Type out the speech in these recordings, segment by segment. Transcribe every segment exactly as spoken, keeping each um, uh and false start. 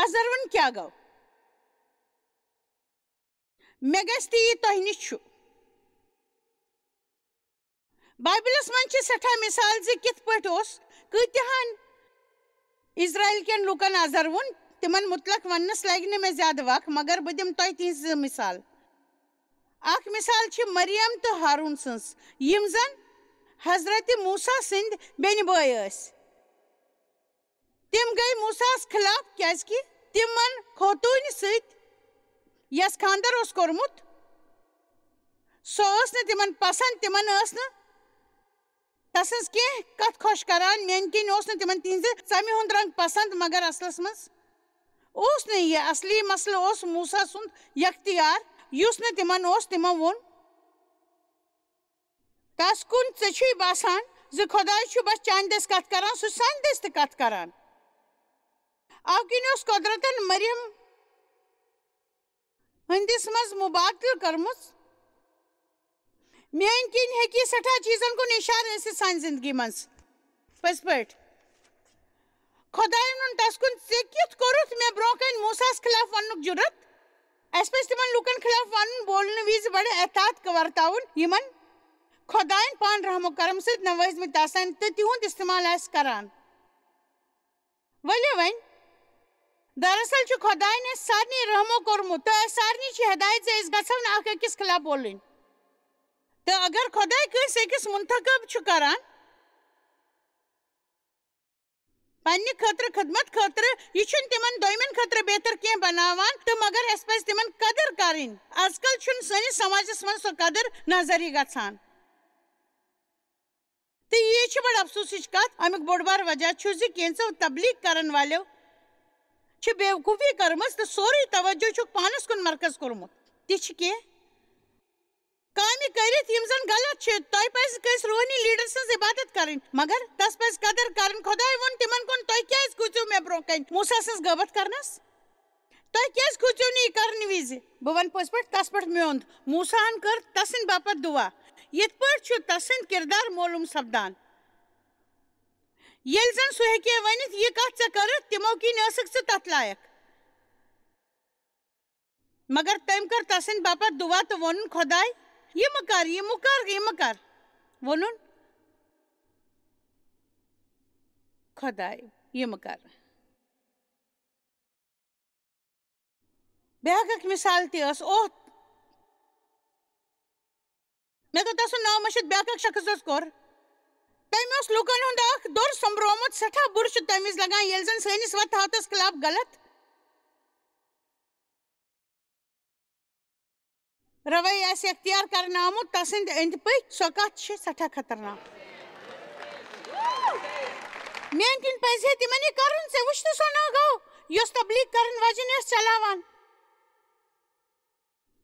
زروُن کیٛاہ گوٚو؟ مےٚ گژھِ تہِ یہِ تۄہہِ نِش چھُ۔ بایبلس منٛز چھِ سٮ۪ٹھاہ مثال زِ کِتھ پٲٹھۍ اوس کۭتیاہن اسرائیل کٮ۪ن لوٗکن ازروُن۔ تِمن مُتعلق وننس لگہِ نہٕ مےٚ زیادٕ وق، مگر بہٕ دِمہٕ تۄہہِ تِہنٛز زٕ مثال۔ اکھ مثال چھِ مریم تہٕ ہارون سٕنٛز، یِم زن حضرت موسیٰ سٕنٛدۍ بیٚنہِ بٲے ٲسۍ۔ تِم گٔے موسیٰ ہس خلاف، کیازِ کہِ تِمن خوتوٗنہِ سۭتۍ، یس خانٛدر اوس کوٚرمُت، سۄ ٲس نہٕ تِمن پسند، تِمن ٲس نہٕ تسٕنٛز کینٛہہ کتھ خۄش کران۔ میانہِ کِنۍ اوس نہٕ تِمن تِہنٛزِ ژمہِ ہُنٛد رنگ پسند، مگر اصلس منٛز اوس نہٕ یہِ۔ اصلی مسلہٕ اوس موسیٰ سُنٛد یختیار، یُس نہٕ تِمن اوس۔ تِمو ووٚن، تس کُن ژےٚ چھُے باسان زِ خۄداے چھُ بس چانہِ دٔسۍ کتھ کران، سُہ چھُ سانہِ دٔسۍ تہِ کتھ کران۔ اَوٕ کِنۍ اوس قۄدرتن مریم ہٕنٛدِس منٛز مُبادلہٕ کٔرمٕژ۔ میٲنۍ کِنۍ ہیٚکہِ یہِ سٮ۪ٹھاہ چیٖزن کُن اِشارٕ ٲسِتھ سانہِ زندگی منٛز۔ پٔزۍ پٲٹھۍ۔ خۄداین ووٚن تس کُن، "ژےٚ کیُتھ کوٚرُتھ مےٚ برونٛہہ کنہِ موسیٰ ہس خلاف وننُک جُرت؟" اسہِ پزِ تِمن لوٗکن خلاف ونُن بولنہٕ وِزِ بڑٕ احتیاط ورتاوُن، یِمن خۄداین پانہٕ رحم و کرم سۭتۍ نوٲزمٕتۍ آسن تہٕ تِہُنٛد استعمال آسہِ کران۔ ؤلِو وۄنۍ، دراصل چھُ خۄداین اسہِ سارنٕے رحمو کوٚرمُت تہٕ اسہِ سارنٕے چھِ ہدایت زِ أسۍ گژھو نہٕ اکھ أکِس خلاف بولٕنۍ۔ تہٕ اگر خۄداے کٲنٛسہِ أکِس منتخب چھُ کران پننہِ خٲطرٕ خدمت خٲطرٕ، یہِ چھُنہٕ تِمن دوٚیمٮ۪ن خٲطرٕ بہتر کینٛہہ بناوان، تہٕ مگر اسہِ پزِ تِمن قدر کرٕنۍ۔ از کل چھُنہٕ سٲنِس سماجس منٛز سۄ قدر نظری گژھان۔ تہٕ یہِ چھِ بڑٕ افسوسٕچ کتھ۔ امیُک بوٚڑ بار وجہ چھُ زِ کینٛژو تبلیغ کرن والٮ۪و چھِ بیوقوفی کٔرمٕژ تہٕ سورُے توجہ چھُکھ پانس کُن مرکز کوٚرمُت۔ تہِ چھِ کینٛہہ کامہِ کٔرِتھ یِم زن غلط چھِ۔ تۄہہِ پزِ کٲنٛسہِ روحٲنی لیڈر سٕنٛز عبادت کرٕنۍ، مگر تس پزِ قدر کرٕنۍ۔ خۄداے ووٚن تِمن کُن، "تۄہہِ کیازِ کھوٗژِو مےٚ برونٛہہ کنہِ موسیٰ سٕنٛز غٲبت کرنس؟ تۄہہِ کیازِ کھوٗژِو نہٕ یہِ کرنہٕ وِزِ؟" بہٕ ونہٕ پٔزۍ پٲٹھۍ، تس پٮ۪ٹھ میوٗند۔ موسیٰ ہن کٔر تسٕنٛدِ باپتھ دُعا۔ یِتھ پٲٹھۍ چھُ تسٕنٛدِ کردار معلوم سپدان۔ ییٚلہِ زن سُہ ہیٚکہِ ہے ؤنِتھ، "یہِ کتھ ژےٚ کٔرٕتھ، تِمو کِنۍ ٲسٕکھ ژٕ تتھ لایق۔" مگر تٔمۍ کٔر تسٕنٛدِ باپتھ دُعا تہٕ ووٚنُن، "خۄداے، یہِ مہٕ کر، یہِ مہٕ کر، یہِ مہٕ کر۔" ووٚنُن، "خۄداے، یہِ مہٕ کر۔" بیٛاکھ اکھ مثال تہِ ٲس، اوٚت مےٚ گوٚو تَسُنٛد ناو مٔشِتھ، بیٛاکھ اکھ شخص اوس کورٕ۔ تٔمۍ اوس لوٗکن ہُنٛد اکھ دوٚر سوٚمبرومُت، سٮ۪ٹھاہ بُرٕ چھُ تَمہِ وِزِ لگان، ییٚلہِ زن سٲنِس وتھ ہاتس خلاف غلط رویہ آسہِ اختیار کرنہٕ آمُت، تسٕنٛدِ أنٛدۍ پٔکۍ سۄ کتھ چھِ سٮ۪ٹھاہ خطرناک۔ میٛانہِ کِنۍ پزِ ہے تِمن یہِ کرُن۔ ژےٚ وُچھ نہٕ سۄ ناگو، یۄس تبلیغ کرن واجٮ۪ن ٲس چلاوان؟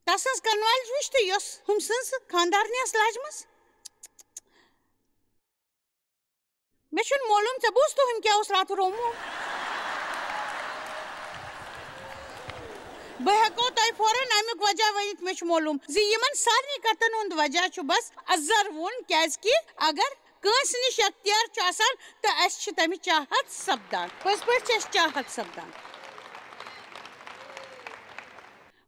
تسٕنٛز کنوالۍ وُچھ تہٕ یۄس ہُم سٕنٛز خانٛدارنہِ ٲس لجمٕژ۔ مےٚ چھُنہٕ معلوم ژےٚ بوٗزتھٕ ہُم کیٛاہ اوس راتھ رومُت۔ بہٕ ہٮ۪کو تۄہہِ فوراً اَمیُک وجہ ؤنِتھ۔ مےٚ چھُ معلوم زِ یِمن سارنٕے کتھن ہُنٛد وجہ چھُ بس ازر وُن، کیازِ کہِ اگر کٲنٛسہِ نِش اختیار چھُ آسان تہٕ اَسہِ چھِ تَمِچ چاہت سپدان۔ پٔزۍ پٲٹھۍ چھِ اَسہِ چاہت سپدان۔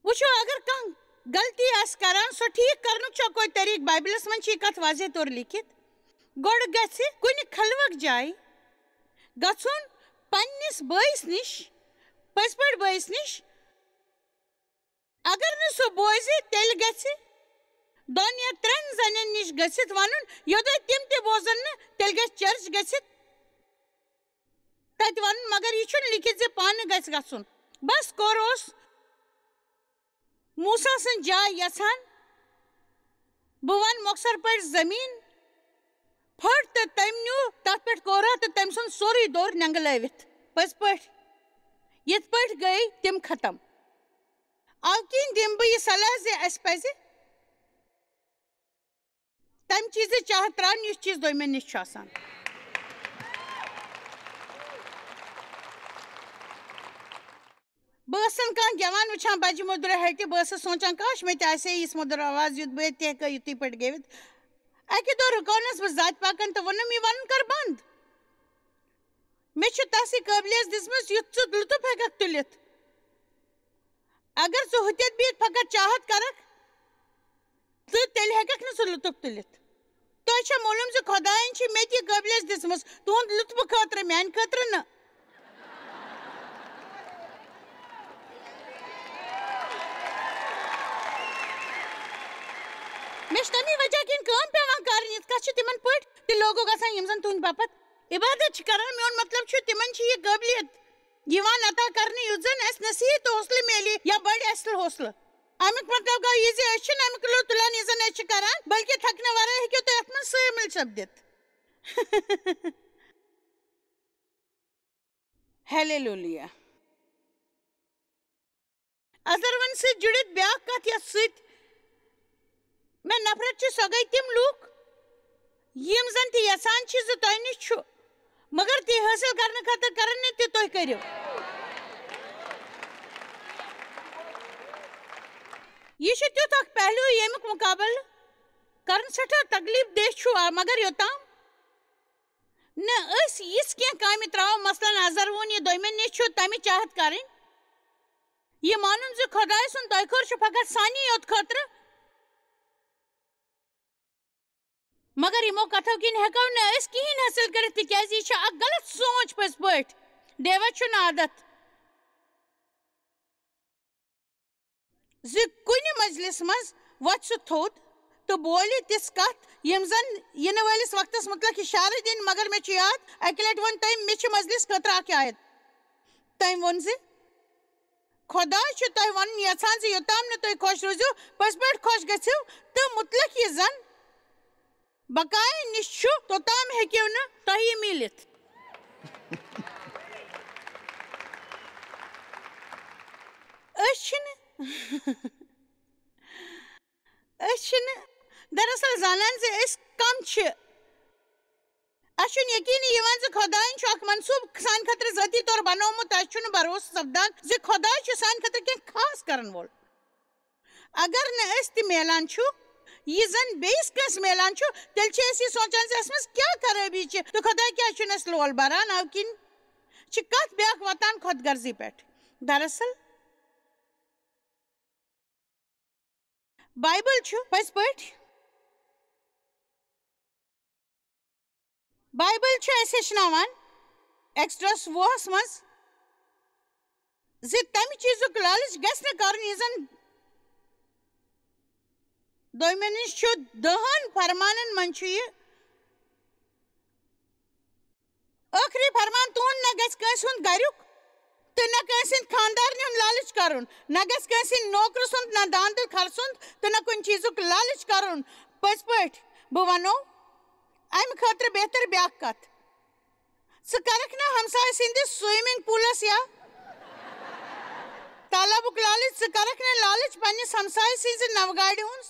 وٕچھو، اگر کانٛہہ غلطی آسہِ کران، سۄ ٹھیٖک کرنُک چھا کوئی طریٖقہٕ؟ بایبلس منٛز چھِ یہِ کتھ واضح طور لیکھِتھ، گۄڈٕ گژھِ کُنہِ خلوت جایہِ گژھُن پننِس بٲیِس نِش، پٔزۍ پٲٹھۍ بٲیِس نِش۔ اگر نہٕ سُہ بوزِ، تیٚلہِ گژھِ دۄن یا ترٛٮ۪ن زنٮ۪ن نِش گٔژھِتھ ونُن، یوٚدوے تِم تہِ بوزن نہٕ، تیٚلہِ گژھِ چرچ گٔژھِتھ تتہِ ونُن، مگر یہِ چھُنہٕ لیکھِتھ زِ پانہٕ گژھِ گژھُن۔ بس کوٚر اوس موسیٰ سٕنٛز جاے یژھان۔ بہٕ ونہٕ مۄخصر پٲٹھۍ، زٔمیٖن پھٔٹ تہٕ تٔمۍ نیوٗ تتھ پٮ۪ٹھ کورہ تہٕ تٔمۍ سُنٛد سورُے دوٚر نٮ۪نٛگلٲوِتھ۔ پٔزۍ پٲٹھۍ، یِتھ پٲٹھۍ گٔے تِم ختم۔ اَوٕ کِنۍ دِمہٕ بہٕ یہِ صلاح زِ اَسہِ پزِ تمہِ چیٖزٕچ چاہت ترٛاوٕنۍ، یُس چیٖز دوٚیمٮ۪ن نِش چھُ آسان۔ بہٕ ٲسٕس نہٕ کانٛہہ گٮ۪وان وٕچھان بجہِ مٔدرِ ہٹہِ۔ بہٕ ٲسٕس سونٛچان، کاش، مےٚ تہِ آسہِ ہے یِژھ مٔدٕر آواز، یُتھ بہٕ تہِ ہٮ۪کہٕ ہا یِتھٕے پٲٹھۍ گٮ۪وِتھ۔ اَکہِ دۄہ رُکٲونس بہٕ ذاتہِ پاکن تہٕ ووٚنُم، "یہِ وَنُن کر بنٛد؟" مےٚ چھِ تَسٕے قٲبلیت دِژمٕژ، یُتھ ژٕ لُطُف ہٮ۪کَکھ تُلِتھ۔ اگر ژٕ ہُتٮ۪تھ بِہِتھ فقط چاہت کرکھ، تہٕ تیٚلہِ ہیٚککھ نہٕ ژٕ لطف تُلِتھ۔ تۄہہِ چھا معلوم زِ خۄدایَن چھِ مےٚ تہِ قٲبلیت دِژمٕژ تُہُنٛد لطفہٕ خٲطرٕ، میٛانہِ خٲطرٕ نہٕ؟ مےٚ چھِ تَمی وجہ کِنۍ کٲم پٮ۪وان کَرٕنۍ، یِتھ کٔنۍ چھِ تِمَن پٲٹھۍ تہِ لوگو گژھان، یِم زَن تُہٕنٛدِ باپتھ عبادت چھِ کَران۔ میون مطلب چھُ، تِمَن چھِ یہِ قٲبلیت یِوان عطا کرنہٕ، یُتھ زن اَسہِ نصیحت تہٕ حوصلہٕ میلہِ یا بڑِ اَسہِ حوصلہٕ۔ اَمیُک مطلب گوٚو یہِ زِ أسۍ چھِنہٕ اَمیُک لُطف تُلان، یہِ زن أسۍ چھِ کران، بلکہِ تھکنہٕ ورٲے ہیٚکِو تُہۍ اَتھ منٛز شٲمِل سپدِتھ۔ ہیلیلویا۔ اَزروَن سۭتۍ جُڑِتھ بیٛاکھ کَتھ، یَتھ سۭتۍ مےٚ نفرت چھِ، سۄ گٔے تِم لوٗکھ، یِم زَن تہِ یَژھان چھِ زِ تۄہہِ نِش چھُ، مگر تی حٲصِل کرنہٕ خٲطرٕ کرن نہٕ تہِ تُہۍ کٔرِو۔ یہِ چھُ تیُتھ اکھ پہلو، ییٚمیُک مُقابلہٕ کرُن سٮ۪ٹھاہ تکلیف دہ چھُ، آ، مگر یوٚتام نہٕ أسۍ یِژھ کینٛہہ کامہِ ترٛاوو، مثلاً، اَزر ووٚن، یہِ دوٚیمٮ۪ن نِش چھُ تَمِچ چاہت کرٕنۍ۔ یہِ مانُن زِ خۄداے سُنٛد دۄیہِ خٲر چھُ فقط سانی یوت خٲطرٕ، مگر یِمو کتھو کِنۍ ہٮ۪کو نہٕ أسۍ کِہیٖنۍ حٲصِل کٔرِتھ، تِکیازِ یہِ چھِ اکھ غلط سونچ۔ پٔزۍ پٲٹھۍ، ڈیوڈ چھُنہٕ عادت زِ کُنہِ مجلس منٛز وۄتھِ سُہ تھوٚد تہٕ بولہِ تِژھ کتھ، یِم زن یِنہٕ وٲلِس وقتس مُتعلق اشارٕ دِنۍ۔ مگر مےٚ چھُ یاد، اکہِ لٹہِ ووٚن تٔمۍ، مےٚ چھِ مجلس خٲطرٕ اکھ آیت۔ تٔمۍ ووٚن زِ خۄداے چھُ تۄہہِ وَنُن یَژھان زِ یوٚتام نہٕ تُہۍ خۄش روٗزِو، پٔزۍ پٲٹھۍ خۄش گٔژھِو، تہٕ مُتلق یہِ زَن بقایَن نِش چھُ، توٚتام ہیٚکِو نہٕ تۄہہِ یہِ میٖلِتھ۔ أسۍ چھِنہٕ، أسۍ چھِنہٕ دراصل زانان زِ أسۍ کم چھِ۔ اَسہِ چھُنہٕ یقینٕے یِوان زِ خۄدایَن چھُ اکھ منصوٗبہٕ سانہِ خٲطرٕ ذٲتی طور بنوومُت۔ اَسہِ چھُنہٕ بھروسہٕ سپدان زِ خۄداے چھُ سانہِ خٲطرٕ کینٛہہ خاص کرن وول۔ اگر نہٕ أسۍ تہِ میلان چھُ، یہِ زن بیٚیِس کٲنٛسہِ میلان چھُ، تیٚلہِ چھِ أسۍ یہِ سونٛچان زِ اَسہِ منٛز کیٛاہ خرٲبی چھِ تہٕ خۄداے کیٛازِ چھُنہٕ اَسہِ لول بران؟ اَمہِ کِنۍ چھِ کتھ بیٛاکھ واتان خۄد غرضی پٮ۪ٹھ۔ دراصل، بایبل چھُ پٔزۍ پٲٹھۍ، بایبل چھُ اَسہِ ہیٚچھناوان ایکسڈس وُہَس منٛز زِ تَمہِ چیٖزُک لالٕچ گژھِ نہٕ کَرُن، یُس زَن دوٚیمہِ نِش چھُ۔ دَہَن فرمانَن منٛز چھُ یہِ ٲخری فرمان تُہُنٛد، نہ گژھِ کٲنٛسہِ ہُنٛد گَریُک تہٕ نہ کٲنٛسہِ ہٕنٛدِ خانٛدارنہِ ہُنٛد لالٕچ کَرُن، نہ گژھِ کٲنٛسہِ ہٕنٛدِ نوکرٕ سُنٛد، نہ داندٕ خرٕ سُنٛد تہٕ نہ کُنہِ چیٖزُک لالٕچ کَرُن۔ پٔزۍ پٲٹھۍ، بہٕ وَنو اَمہِ خٲطرٕ بہتر بیٛاکھ کَتھ۔ ژٕ کَرَکھ نہٕ ہمسایہِ سٕنٛدِس سوئمنگ پولَس یا تالابُک لالٕچ، ژٕ کَرَکھ نہٕ لالٕچ پنٛنِس ہمسایہِ سٕنٛزِ نَوٕ گاڑِ ہُنٛد۔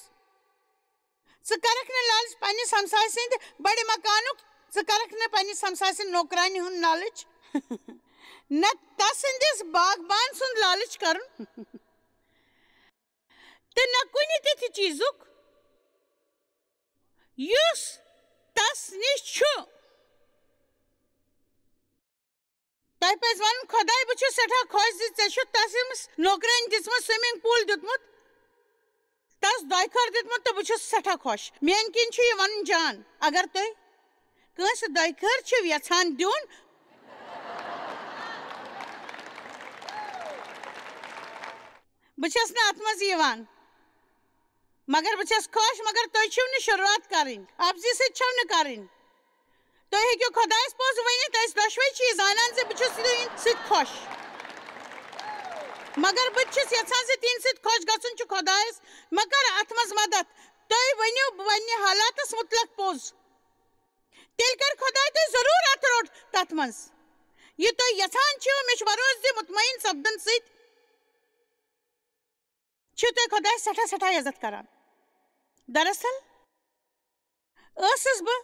ژٕ کَرَکھ نہٕ لالٕچ پنٛنِس ہمسایہِ سٕنٛدِ بَڑِ مکانُک، ژٕ کَرَکھ نہٕ پنٛنِس ہمسایہِ سٕنٛدِ نوکرانہِ ہُنٛد لالٕچ، نہ تَس سٕنٛدِس باغبان سُنٛد لالٕچ کَرُن، تہٕ نہ کُنہِ تِتھِ چیٖزُک، یُس تَس نِش چھُ۔ تۄہہِ پَزِ وَنُن، خۄداے، بہٕ چھُس سٮ۪ٹھاہ خۄش زِ ژےٚ چھُتھ تَس أمِس نوکرٲنۍ دِژمٕژ سوئمنگ پول دیُتمُت، تَس دۄیہِ خٲر دیُتمُت، تہٕ بہٕ چھُس سٮ۪ٹھاہ خۄش۔ میٛانہِ کِنۍ چھُ یہِ وَنُن جان۔ اگر تُہۍ کٲنٛسہِ دۄیہِ خٲر چھِو یَژھان دیُن، بہٕ چھَس نہٕ اَتھ منٛز یِوان۔ مگر بہٕ چھَس خۄش، مگر تُہۍ چھِو نہٕ شروٗعات کَرٕنۍ، اَپزِ سۭتۍ چھَو نہٕ کَرٕنۍ۔ تُہۍ ہیٚکِو خۄدایَس پوٚز ؤنِتھ، أسۍ دۄشوَے چھِ یہِ زانان زِ بہٕ چھُس تُہِنٛدِ سۭتۍ خۄش۔ مگر بہٕ تہِ چھُس یَژھان زِ تِہِنٛدِ سۭتۍ خۄش گژھُن چھُ خۄدایَس۔ مےٚ کَر اَتھ منٛز مدد۔ تُہۍ ؤنِو، بہٕ وَنہِ حالاتَس مُتلق پوٚز۔ تیٚلہِ کَرِ خۄداے تۄہہِ ضروٗر اَتھ روٚٹ تَتھ منٛز۔ یہِ تُہۍ یَژھان چھِو، مےٚ چھُ بھروسہٕ زِ مطمئن سپدَن سۭتۍ چھِو تُہۍ خۄدایَس سٮ۪ٹھاہ، سٮ۪ٹھاہ عزت کران۔ دراصل ٲسٕس بہٕ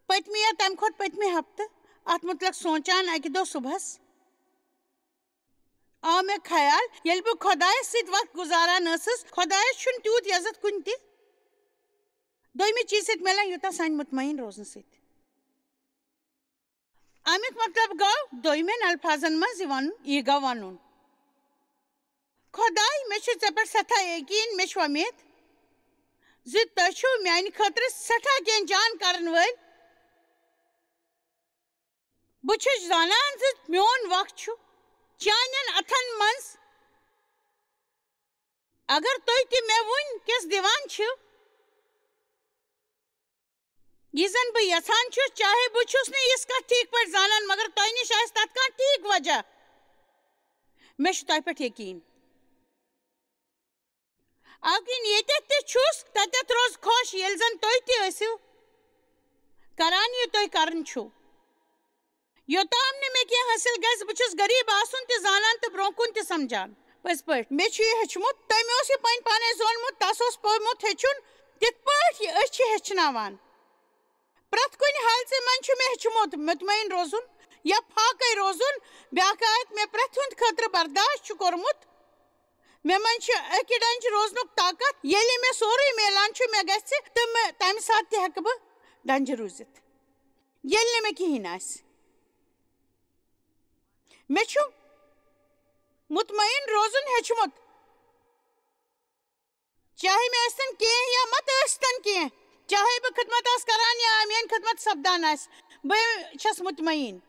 پٔتمہِ یا تَمہِ کھۄتہٕ پٔتمہِ ہفتہٕ اَتھ مُتعلِق سونٛچان۔ اَکہِ دۄہ صُبحَس آو مےٚ خیال، ییٚلہِ بہٕ خۄدایَس سۭتۍ وقت گُزاران ٲسٕس، خۄدایَس چھُنہٕ تیوٗت عزت کُنہِ تہِ۔ دوٚیمہِ چیٖزِ سۭتۍ مِلان، یوٗتاہ سانہِ مطمئن روزنہٕ سۭتۍ۔ اَمیُک مطلب گوٚو دوٚیمٮ۪ن الفاظن منٛز یہِ وَنُن، یہِ گوٚو وَنُن، خۄداے، مےٚ چھُ ژےٚ پٮ۪ٹھ سٮ۪ٹھاہ یقیٖن، مےٚ چھُ وۄمید زِ تۄہہِ چھُو میٛانہِ خٲطرٕ سٮ۪ٹھاہ کینٛہہ جان کرن وٲلۍ۔ بہٕ چھُس زانان زِ میون وقت چھُ چانٮ۪ن اَتھن منٛز۔ اگر تُہۍ تہِ مےٚ وٕنۍ کٮ۪س دِوان چھِو، یہِ زن بہٕ یژھان چھُس، چاہے بہٕ چھُس نہٕ یِژھ کتھ ٹھیٖک پٲٹھۍ زانان، مگر تۄہہِ نِش آسہِ تتھ کانٛہہ ٹھیٖک وجہ۔ مےٚ چھُ تۄہہِ پٮ۪ٹھ یقیٖن۔ اَوٕ کِنۍ ییٚتٮ۪تھ تہِ چھُس، تَتٮ۪تھ روز خۄش، ییٚلہِ زَن تُہۍ تہِ ٲسِو کران یہِ تُہۍ کران چھِو۔ یوٚتام نہٕ مےٚ کینٛہہ حٲصِل گژھِ، بہٕ چھُس غریٖب آسُن تہِ زانان تہٕ برٛونٛہہ کُن تہِ سمجھان۔ پٔزۍ پٲٹھۍ، مےٚ چھُ یہِ ہیوٚچھمُت، تٔمۍ اوس یہِ پنٕنۍ پانَے زونمُت، تَس اوس پوٚرمُت ہیٚچھُن، تِتھ پٲٹھۍ یہِ أسۍ چھِ ہیٚچھناوان۔ پرٛٮ۪تھ کُنہِ حالژِ منٛز چھُ مےٚ ہیٚچھمُت مطمئن روزُن یا فاقے روزُن۔ بیٛاکھ آیت، مےٚ پرٛٮ۪تھ ہُنٛد خٲطرٕ برداشت چھُ کوٚرمُت۔ مےٚ منٛز چھُ اَکہِ ڈنجہِ روزنُک طاقت۔ ییٚلہِ مےٚ سورُے میلان چھُ، مےٚ گژھِ، تہٕ مےٚ، تَمہِ ساتہٕ تہِ ہٮ۪کہٕ بہٕ ڈنجہِ روٗزِتھ، ییٚلہِ نہٕ مےٚ کِہیٖنۍ آسہِ۔ مےٚ چھُ مطمئن روزُن ہیٚچھمُت، چاہے مےٚ ٲسۍتن کینٛہہ یا مت ٲسۍتن کینٛہہ، چاہے بہٕ خدمت آسہٕ کران یا میٲنۍ خدمت سپدان آسہِ، بہٕ چھَس مطمئن۔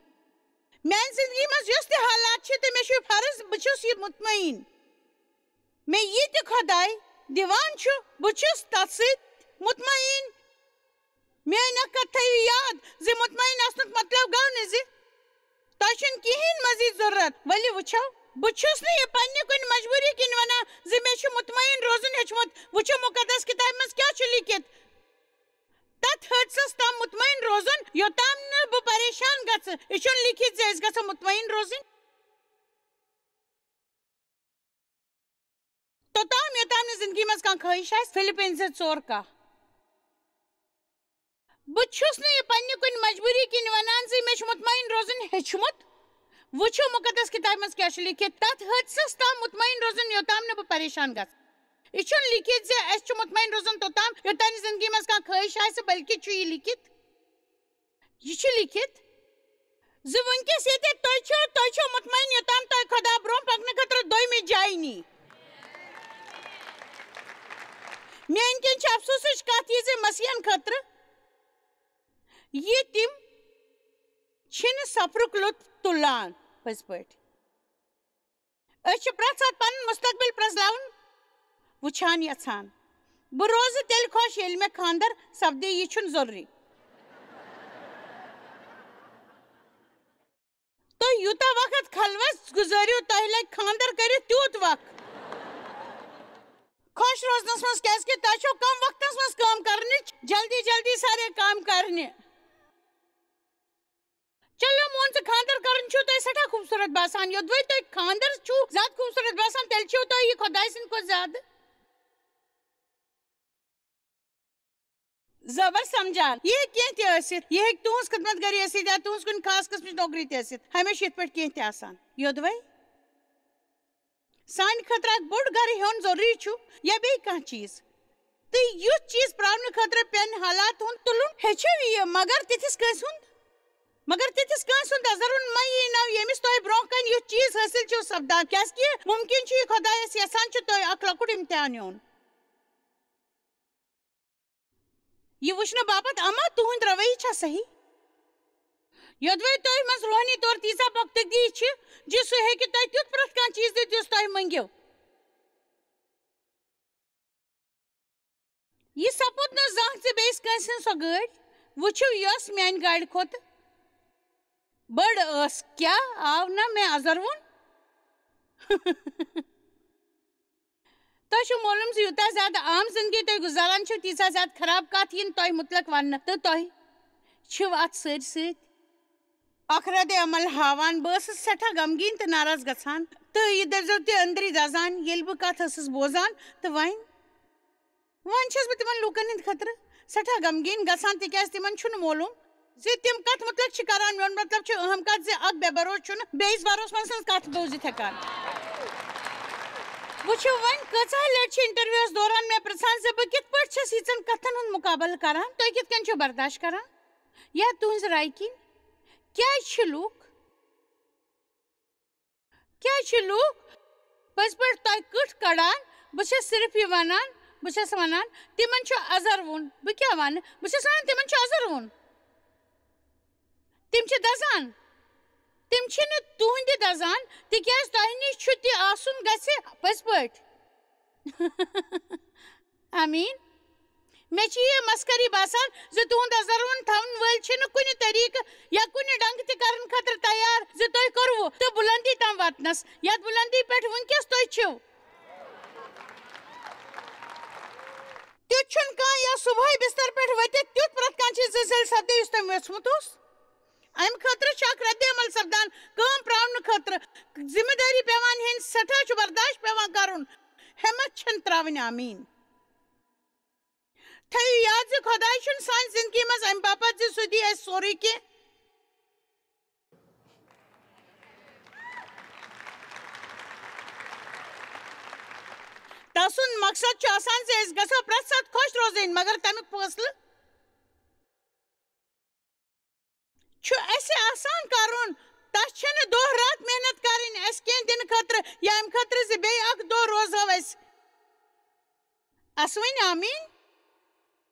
میانہِ زندگی منٛز یۄس تہِ حالات چھِ، تہٕ مےٚ چھُ فرض، بہٕ چھُس یہِ مطمئن۔ مےٚ یہِ تہِ خۄداے دِوان چھُ، بہٕ چھُس تَتھ سۭتۍ مطمئن۔ میٲنۍ اکھ کتھ تھٲیِو یاد زِ مطمئن آسنُک مطلب گوٚو نہٕ زِ تۄہہِ چھُنہٕ کِہیٖنۍ مزید ضروٗرت۔ ؤلِو وٕچھو، بہٕ چھُس نہٕ یہِ پننہِ کُنہِ مجبوٗری کِنۍ وَنان زِ مےٚ چھُ مطمئن روزُن ہیوٚچھمُت۔ وٕچھِو مُقدس کِتابہِ منٛز کیٛاہ چھُ لیٖکھِتھ۔ تَتھ حٲدثَس تام مطمئن روزُن، یوٚتام نہٕ بہٕ پریشان گژھٕ۔ یہِ چھُنہٕ لیٖکھِتھ زِ أسۍ گژھو مطمئن روزٕنۍ۔ توٚتام یوٚتام نہٕ زندگی منٛز کانٛہہ خٲہِش آسہِ، فِلِپِیَن زٕ ژور کاہ۔ بہٕ چھُس نہٕ یہِ پننہِ کُنہِ مجبوٗری کِنۍ وَنان زِ مےٚ چھُ مطمئن روزُن ہیٚچھمُت۔ وٕچھِو مُقدس کِتابہِ منٛز کیٛاہ چھُ لیٖکھِتھ، تَتھ حٲدثَس تام مطمئن روزُن، یوٚتام نہٕ بہٕ پریشان گژھٕ۔ یہِ چھُنہٕ لیٖکھِتھ زِ اَسہِ چھُ مطمئن روزُن توٚتام، یوٚتام نہٕ زندگی منٛز کانٛہہ خٲہِش آسہِ، بلکہِ چھُ یہِ لیٖکھِتھ، یہِ چھُ لیٖکھِتھ زِ وٕنکیٚس ییٚتہِ تُہۍ چھِو، تُہۍ چھِو مطمئن، یوٚتام تۄہہِ خۄدا برٛونٛہہ پکنہٕ خٲطرٕ دوٚیمِس جایہِ نی۔ میٛانہِ کِنۍ چھِ افسوسٕچ کتھ یہِ زِ مسیحن خٲطرٕ یہِ تِم چھِنہٕ سفرُک لطف تُلان۔ پٔزۍ پٲٹھۍ، أسۍ چھِ پرٛٮ۪تھ ساتہٕ پنُن مستقبل پرٛزلاوُن وٕچھان یژھان۔ بہٕ روزٕ تیٚلہِ خۄش، ییٚلہِ مےٚ خانٛدر سپدِ، یہِ چھُنہٕ ضروٗری۔ تُہۍ یوٗتاہ وقت خلوت گُزٲرِو، تۄہہِ لگہِ خانٛدر کٔرِتھ تیوٗت وق خۄش روزنس منٛز، کیٛازِ کہِ تۄہہِ چھو کم وقتس منٛز کٲم کرنٕچ، جلدی جلدی سارے کامہِ کرنہِ۔ چلو، مون ژٕ خانٛدر کرُن چھُو تۄہہِ سٮ۪ٹھاہ خوٗبصوٗرت باسان۔ یوٚدوَے تۄہہِ خانٛدر چھُو زیادٕ خوٗبصوٗرت باسان، تیٚلہِ چھِو تُہۍ یہِ خۄداے سٕنٛدِ کھۄتہٕ زیادٕ زبر سمجھان۔ یہِ ہیٚکہِ کینٛہہ تہِ ٲسِتھ، یہِ ہیٚکہِ تُہٕنٛز خدمت گٲری ٲسِتھ یا تُہٕنٛز کُنہِ خاص قٕسمٕچ نوکری تہِ ٲسِتھ۔ ہمیشہِ یِتھ پٲٹھۍ کینٛہہ تہِ آسان۔ یوٚدوَے سانہِ خٲطرٕ اکھ بوٚڑ گرٕ ہیوٚن ضروٗری چھُ یا بیٚیہِ کانٛہہ چیٖز۔ تہٕ یُتھ چیٖز پراونہٕ خٲطرٕ پٮ۪ن حالات ہُنٛد تُلُن ہیٚچھِو یہِ، مگر تِتھِس کٲنٛسہِ ہُنٛد، مگر تِتھِس کٲنٛسہِ ہُنٛد نظر ہُنٛد مہ یی نو، ییٚمِس تۄہہِ برٛونٛہہ کنہِ یُتھ چیٖز حٲصِل چھُو سپدان، کیٛازِ کہِ مُمکِن چھُ یہِ خۄدایس یژھان چھُ تۄہہِ اکھ لۄکُٹ امتحان ہیوٚن۔ یہِ وٕچھنہٕ باپتھ اما تُہُنٛد رویہِ چھا صحیح؟ یوٚدوَے تۄہہِ منٛز روحٲنی طور تیٖژاہ پۄختٕگی چھِ زِ سُہ ہیٚکہِ تۄہہِ تیُتھ پرٛٮ۪تھ کانٛہہ چیٖز دِتھ یُس تۄہہِ مٔنٛگِو۔ یہِ سپُد نہٕ زانٛہہ زِ بیٚیِس کٲنٛسہِ ہٕنٛز سۄ گٲڑۍ وٕچھِو یۄس میٛانہِ گاڑِ کھۄتہٕ بٔڑ ٲس۔ کیٛاہ آو نہ مےٚ ازروُن؟ تۄہہِ چھُو معلوم زِ یوٗتاہ زیادٕ عام زندگی تُہۍ گُزاران چھِو، تیٖژاہ زیادٕ خراب کَتھ یِن تۄہہِ مُتعلق وَننہٕ، تہٕ تۄہہِ چھِو اَتھ سۭتۍ سۭتۍ اکھ رد عمل ہاوان۔ بہٕ ٲسٕس سٮ۪ٹھاہ غمگیٖن تہٕ ناراض گژھان، تہٕ یہِ دٔرزیو تہِ أنٛدری دَزان، ییٚلہِ بہٕ کَتھ ٲسٕس بوزان۔ تہٕ وۄنۍ، وۄنۍ چھَس بہٕ تِمَن لوٗکَن ہِنٛدِ خٲطرٕ سٮ۪ٹھاہ غمگیٖن گژھان، تِکیٛازِ تِمَن چھُنہٕ معلوم زِ تِم کَتھ مُتعلِق چھِ کَران۔ میون مطلب چھُ اہم کَتھ زِ اکھ بے بھروسہٕ چھُنہٕ بیٚیِس بھروسہٕ منٛد سٕنٛز کَتھ بوٗزِتھ ہٮ۪کان۔ وٕچھِو، وۄنۍ کۭژاہ لَٹہِ چھِ انٹرویوَس دوران مےٚ پرٛژھان زِ بہٕ کِتھ پٲٹھۍ چھَس یِژَن کَتھَن ہُنٛد مُقابلہٕ کَران؟ تُہۍ کِتھ کٔنۍ چھِو برداش کَران؟ یا تُہٕنٛزِ رایہِ کِنۍ کیٛازِ چھِ لوٗکھ کیٛازِ چھِ لوٗکھ پٔزۍ پٲٹھۍ تۄہہِ کٔٹھ کڑان؟ بہٕ چھَس صرف یہِ وَنان، بہٕ چھَس وَنان، تِمن چھُ اَزَر وُن۔ بہٕ کیٛاہ وَنہٕ؟ بہٕ چھَس وَنان، تِمن چھُ اَزَر وُن۔ تِم چھِ دَزان۔ تِم چھِنہٕ تُہٕنٛدِ دَزان، تِکیٛازِ تۄہہِ نِش چھُ تہِ آسُن گژھِ پٔزۍ پٲٹھۍ۔ آمیٖن۔ مےٚ چھِ یہِ مسخری باسان زِ تُہُنٛد اَزَر وُن تھاونہٕ وٲلۍ چھِنہٕ کُنہِ طریٖقہٕ یا کُنہِ ڈنٛگہٕ تہِ کرنہٕ خٲطرٕ تیار زِ تۄہہِ کوٚروٕ تہٕ بُلندی تام واتنس، یَتھ بُلندی پٮ۪ٹھ وُنکیٚس تُہۍ چھِو۔ تیُتھ چھُنہٕ کانٛہہ یا صُبحٲے بستر پٮ۪ٹھ ؤتھِتھ تیُتھ پرٛٮ۪تھ کانٛہہ چیٖز زِ ذٔلۍ سپدِ یُس تٔمۍ ویوٚژھمُت اوس۔ اَمہِ خٲطرٕ چھُ اکھ رد عمل سپدان، کٲم پراونہٕ خٲطرٕ ذمہٕ دٲری پٮ۪وان ہیٚنۍ، سٮ۪ٹھاہ چھُ برداشت پٮ۪وان کرُن، ہٮ۪مت چھَنہٕ تراوٕنۍ۔ آمیٖن۔ تھٲیِو یاد زِ خۄداے چھُنہٕ سانہِ زندگی منٛز اَمہِ باپتھ زِ سُہ دِیہِ اَسہِ سورُے کینٛہہ۔ تسُنٛد مقصد چھُ آسان زِ أسۍ گژھو پرٛٮ۪تھ ساتہٕ خۄش روزٕنۍ، مگر تَمیُک فٲصلہٕ چھُ اَسہِ آسان کرُن۔ تَس چھَنہٕ دۄہ راتھ محنت کرٕنۍ اَسہِ کینٛہہ دِنہٕ خٲطرٕ یا اَمہِ خٲطرٕ زِ بیٚیہِ اکھ دۄہ روزو أسۍ۔ اسوٕنۍ آمیٖن۔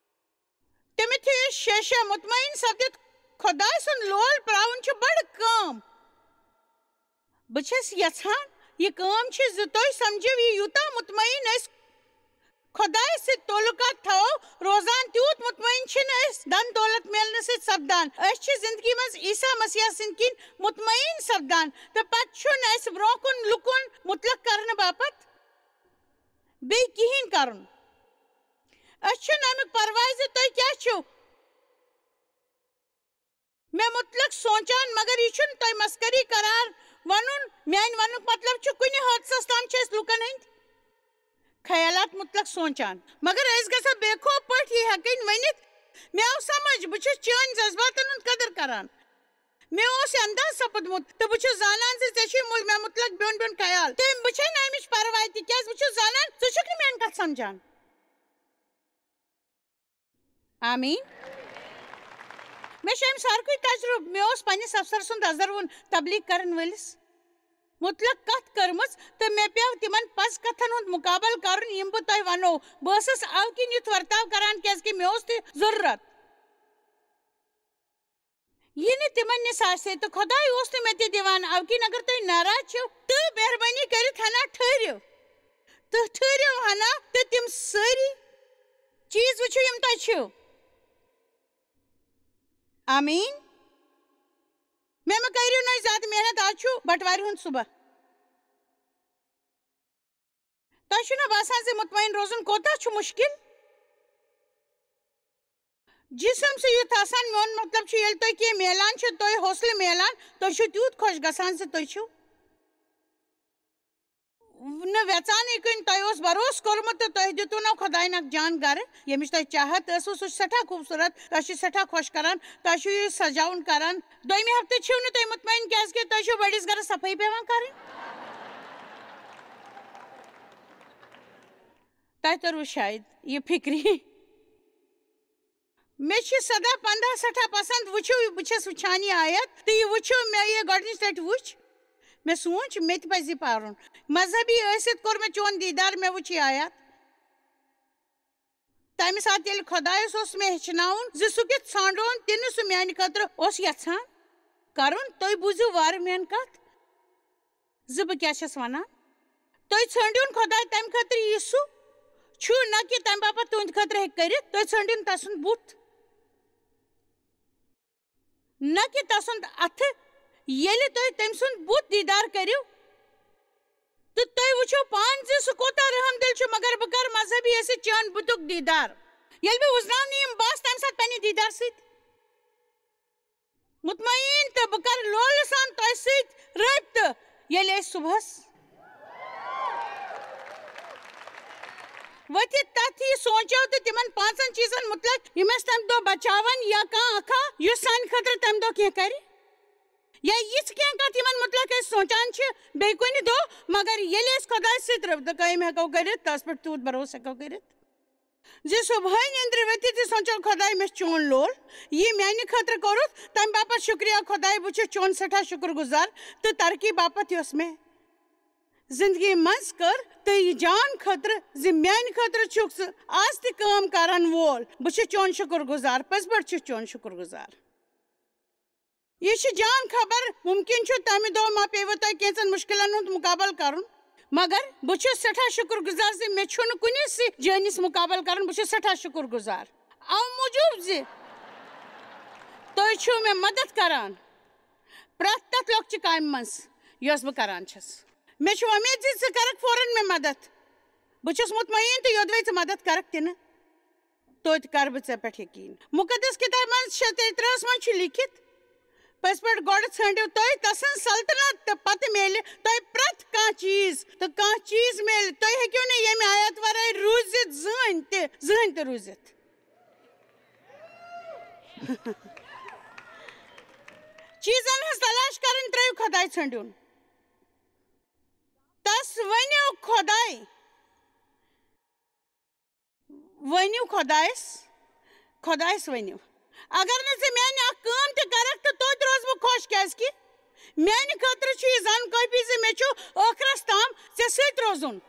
تِموتھیوس شیشہ، مطمئن سپدِتھ، خۄداے سُنٛد لول پراوُن چھُ بٔڑ کٲم۔ بہٕ چھَس یژھان، یہِ کٲم چھِ زِ تُہۍ سمجھِو یہِ یوٗتاہ مطمئن أسۍ خۄدایَس سۭتۍ تعلقات تھاوو، روزان تیوٗت مطمئن چھِنہٕ أسۍ دھن دولت میلنہٕ سۭتۍ سپدان۔ أسۍ چھِ زندگی منٛز عیسیٰ مسیح سٕنٛدۍ کِنۍ مطمئن سپدان، تہٕ پتہٕ چھُنہٕ اَسہِ برٛونٛہہ کُن لُکُن مطلق کرنہٕ باپتھ بیٚیہِ کِہیٖنۍ کرُن۔ أسۍ چھِنہٕ اَمیُک پرواے زِ تُہۍ کیٛاہ چھِو مےٚ مُتلق سونٛچان، مگر یہِ چھُنہٕ تۄہہِ مسخری قرار ونُن۔ میانہِ ونُک مطلب چھُ، کُنہِ حٲدثس تام چھِ أسۍ لوٗکن ہٕنٛدۍ خیالات مُتلق سونٛچان، مگر أسۍ گژھو بے خوف پٲٹھۍ یہِ ہٮ۪کٕنۍ ؤنِتھ، مےٚ آو سمجھ، بہٕ چھُس چٲنۍ جذباتن ہُنٛد قدر کران۔ مےٚ اوس یہِ انداز سپُدمُت، تہٕ بہٕ چھُس زانان زِ ژےٚ چھُے مُل-، مےٚ مُتلق بیوٚن بیوٚن خیال۔ تہٕ بہٕ چھَے نہٕ اَمِچ پرواے، تِکیٛازِ بہٕ چھُس زانان ژٕ چھُکھ نہٕ میٲنۍ کتھ سمجھان۔ آمیٖن۔ مےٚ چھُ اَمہِ سارکُے تجرُبہٕ۔ مےٚ اوس پننِس افسر سُنٛد اَزَر وُن تبلیغ کرن وٲلِس مُتلق کتھ کٔرمٕژ، تہٕ مےٚ پیوٚو تِمن پزٕ کتھن ہُنٛد مُقابلہٕ کرُن، یِم بہٕ تۄہہِ ونو۔ بہٕ ٲسٕس اَوٕ کِنۍ یُتھ ورتاو کران، کیازِ کہِ مےٚ اوس تہِ ضروٗرت۔ یہِ نہٕ تِمن نِش آسہِ ہے، تہٕ خۄداے اوس نہٕ مےٚ تہِ دِوان۔ اَوٕ کِنۍ اگر تُہۍ ناراض چھِو، تہٕ مہربٲنی کٔرِتھ ہنا ٹھٔہرِو۔ تہٕ ٹھٔہرِو ہنا، تہٕ تِم سٲری چیٖز وٕچھِو، یِم تۄہہِ چھِو۔ آمیٖن۔ مےٚ مہ کٔرِو نہٕ زیادٕ محنت، آز چھُ بٹوارِ ہُنٛد صُبح۔ تۄہہِ چھُو نا باسان زِ مطمئن روزُن کوتاہ چھُ مُشکِل؟ جسم چھُ یُتھ آسان، میون مطلب چھُ، ییٚلہِ تۄہہِ کینٛہہ میلان چھُ، تۄہہِ حوصلہٕ میلان، تُہۍ چھِو تیوٗت خۄش گژھان زِ تُہۍ چھِو نہٕ ویژانٕے کُنہِ۔ تۄہہِ اوس بروسہٕ کوٚرمُت تہٕ تۄہہِ دیُتوُ نہ خۄداین اکھ جان گرٕ، ییٚمِچ تۄہہِ چاہت ٲسوٕ۔ سُہ چھُ سٮ۪ٹھاہ خوٗبصوٗرت، تۄہہِ چھُ سٮ۪ٹھاہ خۄش کران، تۄہہِ چھُو یہِ سجاوُن کران۔ دوٚیمہِ ہفتہٕ چھِو نہٕ تُہۍ مطمئن، کیازِ کہِ تۄہہِ چھُو بٔڑِس گرس صفٲیی پٮ۪وان کرٕنۍ۔ تۄہہِ توٚروٕ شاید یہِ فِکرِ۔ مےٚ چھِ سداہ پنٛداہ سٮ۪ٹھاہ پسنٛد۔ وٕچھِو، بہٕ چھَس وٕچھان یہِ آیت، تہٕ یہِ وٕچھِو، مےٚ یہِ گۄڈٕنِچ لٹہِ وٕچھ، مےٚ سوٗنٛچ، مےٚ تہِ پزِ یہِ پرُن۔ مذہبی ٲسِتھ کوٚر مےٚ چون دیٖدار، مےٚ وٕچھ یہِ آیت۔ تَمہِ ساتہٕ ییٚلہِ خۄدایَس اوس مےٚ ہیٚچھناوُن زِ سُہ کیُتھ ژھانٛڈون، تہِ نہٕ سُہ میٛانہِ خٲطرٕ اوس یَژھان کَرُن۔ تُہۍ بوٗزِو وارٕ میٛٲنۍ کَتھ زِ بہٕ کیٛاہ چھَس وَنان۔ تُہۍ ژھٲنٛڈِوُن خۄداے تَمہِ خٲطرٕ، یُس سُہ چھُ، نہ کہِ تَمہِ باپَتھ تُہٕنٛدِ خٲطرٕ ہیٚکہِ کٔرِتھ۔ تُہۍ ژھٲنٛڈِوُن تَسُنٛد بُتھ، نہ کہِ تَسُنٛد اَتھٕ۔ ییٚلہِ تُہۍ تٔمۍ سُنٛد بُتھ دیٖدار کٔرِو، تہٕ تُہۍ وٕچھِو پانہٕ زِ سُہ کوٗتاہ رحم دِل چھُ، مگر بہٕ کَرٕ مذہبی ٲسِتھ چٲنۍ بُتُک دیٖدار۔ ییٚلہِ بہٕ وُزناونہٕ یِم، بہٕ آسہٕ تَمہِ ساتہٕ پنٛنہِ دیٖدار سۭتۍ مطمئن، تہٕ بہٕ کَرٕ لولہٕ سان تۄہہِ سۭتۍ رٲبطہٕ۔ ییٚلہِ أسۍ صُبحَس ؤتھِتھ تَتھ یہِ سونٛچو تہٕ تِمَن پانٛژَن چیٖزَن مُتعلِق، یِم اَسہِ تَمہِ دۄہ بچاوَن، یا کانٛہہ اَکھا یُس سانہِ خٲطرٕ تَمہِ دۄہ کینٛہہ کَرِ، یا یِژھ کینٛہہ کَتھ یِمَن مُتعلِق أسۍ سونٛچان چھِ بیٚیہِ کُنہِ دۄہ، مگر ییٚلہِ أسۍ خۄدایَس سۭتۍ رٲبطہٕ قٲیِم ہٮ۪کو کٔرِتھ، تَس پٮ۪ٹھ تیوٗت بھروسہٕ ہٮ۪کو کٔرِتھ زِ صُبحٲے نیٚنٛدرِ ؤتھِتھ تہِ سونٛچو، خۄداے، مےٚ چھُ چون لول، یہِ میٛانہِ خٲطرٕ کوٚرُتھ، تَمہِ باپَتھ شُکریہ خۄداے، بہٕ چھُس چون سٮ۪ٹھاہ شُکُر گُزار تہٕ ترقی باپَتھ یۄس مےٚ زندگی منٛز کٔر تہٕ یہِ جان خٲطرٕ زِ میانہِ خٲطرٕ چھُکھ ژٕ آز تہِ کٲم کرن وول۔ بہٕ چھُس چون شُکر گُزار، پٔزۍ پٲٹھۍ چھُس چون شُکر گُزار۔ یہِ چھِ جان خبر، مُمکِن چھُ تَمہِ دۄہ ما پیٚیہِ تۄہہِ کینٛژن مُشکِلن ہُنٛد مُقابلہٕ کرُن، مگر بہٕ چھُس سٮ۪ٹھاہ شُکر گُزار زِ مےٚ چھُنہٕ کُنہِ سۭتۍ جٲنِس مُقابلہٕ کرُن۔ بہٕ چھُس سٮ۪ٹھاہ شُکر گُزار اَمہِ موٗجوٗب زِ تُہۍ چھِو مےٚ مدد کران پرٛٮ۪تھ تَتھ لۄکچہِ کامہِ منٛز یۄس بہٕ کران چھَس۔ مےٚ چھُ وۄمید زِ ژٕ کرکھ فوراً مےٚ مدد۔ بہٕ چھُس مطمئن تہٕ یوٚدوَے ژٕ مدد کرکھ تہِ نہٕ، توتہِ کرٕ بہٕ ژےٚ پٮ۪ٹھ یقیٖن۔ مُقدس کِتابہِ منٛز شےٚ ترٛےٚ ترٛہَس منٛز چھُ لیٖکھِتھ، پٔزۍ پٲٹھۍ گۄڈٕ ژھٲنٛڈِو تُہۍ تسٕنٛز سلطنت تہٕ پتہٕ میلہِ تۄہہِ پرٛٮ۪تھ کانٛہہ چیٖز، تہٕ کانٛہہ چیٖز میلہِ۔ تُہۍ ہیٚکِو نہٕ ییٚمہِ آیت ورٲے روٗزِتھ زٕہٕنۍ تہِ، زٕہٕنۍ تہِ روٗزِتھ۔ چیٖزن ہٕنٛز تلاش کرٕنۍ، ترٛٲیِو خۄداے ژھٲنٛڈِوُن۔ تس ؤنِو خۄداے، ؤنِو خۄدایس، خۄدایس ؤنِو، اگر نہٕ ژٕ میانہِ اکھ کٲم تہِ کرکھ تہٕ توتہِ روزٕ بہٕ خۄش، کیازِ کہِ میانہِ خٲطرٕ چھُ یہِ زن کٲفی زِ مےٚ چھُ ٲخرس تام ژےٚ سۭتۍ روزُن۔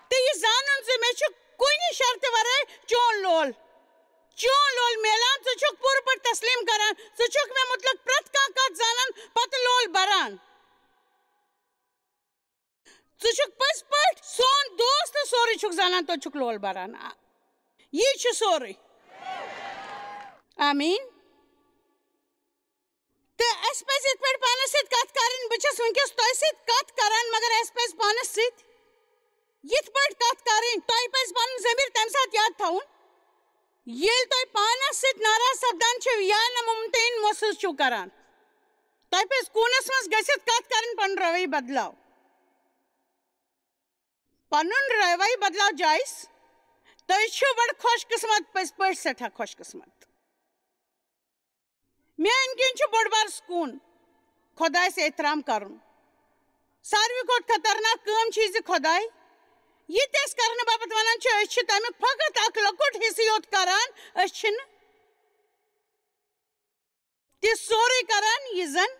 تہٕ یہِ زانُن زِ مےٚ چھُ کُنہِ شرطہِ ورٲے چون لول، چون لول میلان۔ ژٕ چھُکھ پوٗرٕ پٲٹھۍ تسلیٖم کران، ژٕ چھُکھ مےٚ مُتعلق پرٛٮ۪تھ کانٛہہ کتھ زانان، پتہٕ لول بران۔ ژٕ چھُکھ پٔزۍ پٲٹھۍ سون دوست تہٕ سورُے چھُکھ زانان، توتہِ چھُکھ لول بران۔ آ، یی چھُ سورُے۔ آمیٖن۔ تہٕ اَسہِ پَزِ یِتھ پٲٹھۍ پانَس سۭتۍ کَتھ کَرٕنۍ۔ بہٕ چھَس وٕنکیٚس تۄہہِ سۭتۍ کَتھ کَران، مگر اَسہِ پَزِ پانَس سۭتۍ یِتھ پٲٹھۍ کَتھ کَرٕنۍ۔ تۄہہِ پَزِ پَنُن ضمیٖر تَمہِ ساتہٕ یاد تھاوُن، ییٚلہِ تُہۍ پانَس سۭتۍ ناراض سَپدان چھِو یا نامُمتعین محسوٗس چھِو کَران۔ تۄہہِ پَزِ کوٗنَس منٛز گٔژھِتھ کَتھ کَرٕنۍ، پَنُن رویہِ بدلاو۔ پَنُن رویہِ بدلاو، جایِس۔ تُہۍ چھِو بَڑٕ خۄش قٕسمت، پٔزۍ پٲٹھۍ سٮ۪ٹھاہ خۄش قٕسمت۔ میٛانہِ کِنۍ چھُ بوٚڑ بار سکوٗن خۄدایَس احترام کَرُن۔ ساروی کھۄتہٕ خطرناک کٲم چھِ یہِ زِ خۄداے، یہِ تہِ أسۍ کَرنہٕ باپتھ وَنان چھِ، أسۍ چھِ تَمیُک فقط اَکھ لۄکُٹ حِصہٕ یوت کَران، أسۍ چھِنہٕ تہِ سورُے کران یہِ زن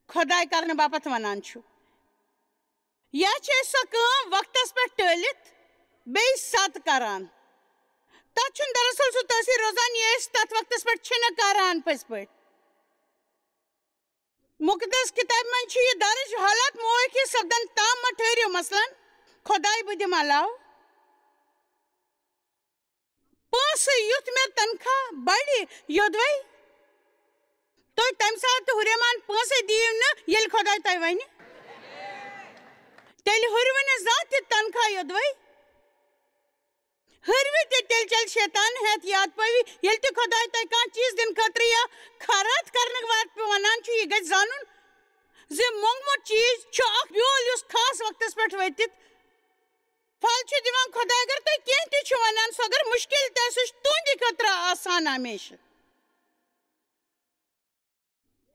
خۄداے کرنہٕ باپتھ ونان چھُ۔ یا چھِ أسۍ سۄ کٲم وقتس پٮ۪ٹھ ٹٲلِتھ بیٚیہِ ستھ کران۔ تتھ چھُنہٕ دراصل سُہ تٲثیر روزان، یہِ أسۍ تتھ وقتس پٮ۪ٹھ چھِنہٕ کران پٔزۍ پٲٹھۍ۔ مُقدس کِتابہِ منٛز چھُ یہِ درج، حالات موافی سپدن تام مہ ٹھٔہرِو۔ مثلاً، خۄداے بہٕ دِمہٕ علاوٕ پونٛسہٕ، یُتھ مےٚ تنخواہ بڑِ، یوٚدوَے تُہۍ تَمہِ ساتہٕ ہُریمان پونٛسَے دِیِو نہٕ، ییٚلہِ خۄداے تۄہہِ وَنہِ۔ تیٚلہِ ہُرِوٕ نہٕ زانٛہہ تہِ تنخواہ، یوٚدوَے ہُرِوٕ تہِ تیٚلہِ چَلہِ شیطان ہٮ۪تھ یاد پٲوی، ییٚلہِ تہِ خۄداے تۄہہِ کانٛہہ چیٖز دِنہٕ خٲطرٕ یا خٲرات کرنہٕ وقتہٕ وَنان چھُ، یہِ گژھِ زانُن زِ موٚنگمُت چیٖز چھُ اکھ بیول، یُس خاص وقتس پٮ۪ٹھ ؤتِتھ پھل چھُ دِوان۔ خۄداے اگر تۄہہِ کینٛہہ تہِ چھُ وَنان، سُہ اگر مُشکِل تہِ آسہِ، سُہ چھُ تُہنٛدِ خٲطرٕ آسان ہمیشہٕ۔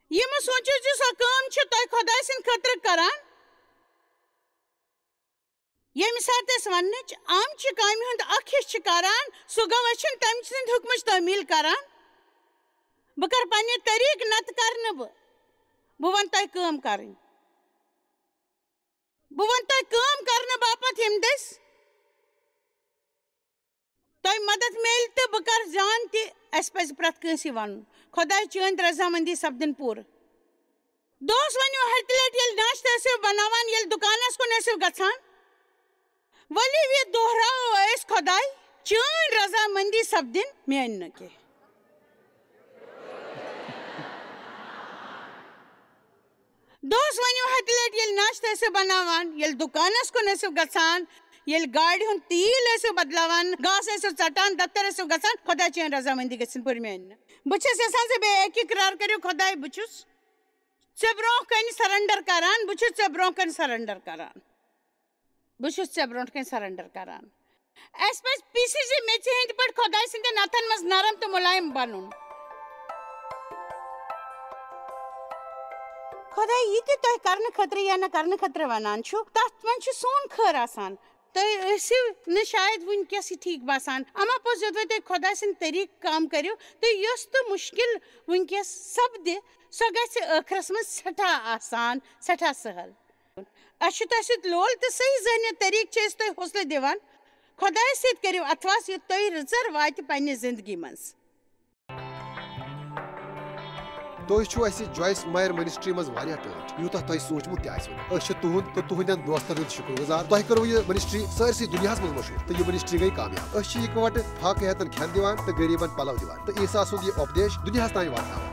یہِ مہٕ سوٗنٛچِو زِ سۄ کٲم چھِ تۄہہِ خۄداے سٕنٛدِ خٲطرٕ کران۔ ییٚمہِ ساتہٕ أسۍ وننٕچ آمچہِ کامہِ ہُنٛد اکھ حصہٕ چھِ کران، سُہ گوٚو، أسۍ چھِنہٕ تٔمۍ سٕنٛدِ حُکمٕچ تعمیٖل کران۔ بہٕ کرٕ پننہِ طریٖقہٕ، نتہٕ کرٕ نہٕ بہٕ۔ بہٕ ونہٕ تۄہہِ کٲم کرٕنۍ۔ بہٕ ونہٕ تۄہہِ کٲم کرنہٕ باپتھ ییٚمہِ دٔسۍ تۄہہِ مدد میلہِ تہٕ بہٕ کرٕ زان تہِ۔ اسہِ پزِ پرٛٮ۪تھ کٲنٛسہِ ونُن، خۄداے، چٲنۍ رضامندی سپدٕنۍ پوٗرٕ۔ دوس ؤنِو، ہر تہِ لٹہِ ییٚلہِ ناشتہٕ ٲسِو بناوان، ییٚلہِ دُکانس کُن ٲسِو گژھان، ؤلِو یہِ دۄہراوو أسۍ، خۄداے، چٲنۍ رضامندی سپدٕنۍ، میٲنۍ نہٕ کینٛہہ۔ دوس ؤنِو، ہر تہِ لٹہِ ییٚلہِ ناشتہٕ ٲسِو بناوان، ییٚلہِ دُکانس کُن ٲسِو گژھان، ییٚلہِ گاڑِ ہُنٛد تیٖل ٲسِو بدلاوان، گاسہٕ ٲسِو ژٹان، دفتر ٲسِو گژھان، خۄداے، چٲنۍ رضامندی گٔژھِنۍ پوٗرٕ میٲنۍ نہٕ۔ بہٕ چھَس یژھان زِ بیٚیہِ اکہِ اقرار کٔرِو، خۄداے، بہٕ چھُس ژےٚ برونٛہہ کنہِ سرنڈر کران، بہٕ چھُس ژےٚ برونٛہہ کنہِ سرنڈر کران۔ بہٕ چھُس ژےٚ برونٛٹھ کنہِ سرنڈر کران۔ اسہِ پزِ پیٖسِتھ زِ میٚژِ ہٕنٛدۍ پٲٹھۍ خۄداے سٕنٛدٮ۪ن اتھن منٛز نرم تہٕ مُلایِم بنُن۔ خۄداے، یہِ تہِ تۄہہِ کرنہٕ خٲطرٕ یا نہ کرنہٕ خٲطرٕ ونان چھُ، تتھ منٛز چھُ سون خٲر آسان۔ تُہۍ ٲسِو نہٕ شاید وٕنکیٚس یہِ ٹھیٖک باسان، اما پوٚز یوٚدوَے تُہۍ خۄداے سٕنٛدۍ طٔریٖقہٕ کٲم کٔرِو، تہٕ یۄس تہٕ مُشکِل وٕنکیٚس سپدِ، سۄ گژھِ ٲخرس منٛز سٮ۪ٹھاہ آسان، سٮ۪ٹھاہ سہل۔ اَسہِ چھُ تۄہہِ سۭتۍ لول تہٕ صحیح ذہنیت طٔریٖقہٕ چھِ أسۍ تۄہہِ حوصلہٕ دِوان۔ خۄدایَس سۭتۍ کٔرِو اتھواس، یُتھ تُہۍ رٕژر واتہِ پننہِ زندگی منٛز۔ تُہۍ چھِو اَسہِ جویس مایر منسٹری منٛز واریاہ ٹٲٹھۍ، یوٗتاہ تۄہہِ سوٗنٛچمُت تہِ آسِوٕ نہٕ۔ أسۍ چھِ تُہُنٛد تہٕ تُہٕنٛدٮ۪ن دوستن ہُنٛد شُکر گُزار۔ تۄہہِ کٔروٕ یہِ منسٹری سٲرسٕے دُنیاہَس منٛز مشہوٗر، تہٕ یہِ منسٹری گٔے کامیاب۔ أسۍ چھِ یِکوَٹہٕ فاقہٕ ہیتن کھٮ۪ن دِوان تہٕ غریٖبن پلو دِوان، تہٕ عیسیٰ سُنٛد یہِ اُپدیش دُنیاہَس تام واتناوان۔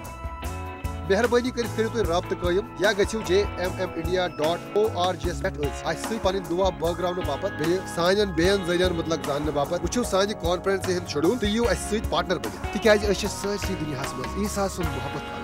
مہربٲنی کٔرِتھ کٔرِو تُہۍ رابطہٕ قٲیِم یا گٔژھِو J M M India dot O R G یَس پٮ۪ٹھ أتھۍ اَسہِ سۭتۍ پنٕنۍ دُعا بٲگراونہٕ باپتھ، بیٚیہِ سانٮ۪ن بیٚین ذٔریعن مُتعلق زاننہٕ باپتھ۔ وٕچھِو سانہِ کانفرنسہِ ہُنٛد شیڈول تہٕ یِیِو اَسہِ سۭتۍ پارٹنر بٔنِتھ، تِکیازِ أسۍ چھِ سٲرسٕے دُنیاہَس منٛز عیسیٰ سُنٛد محبت کران۔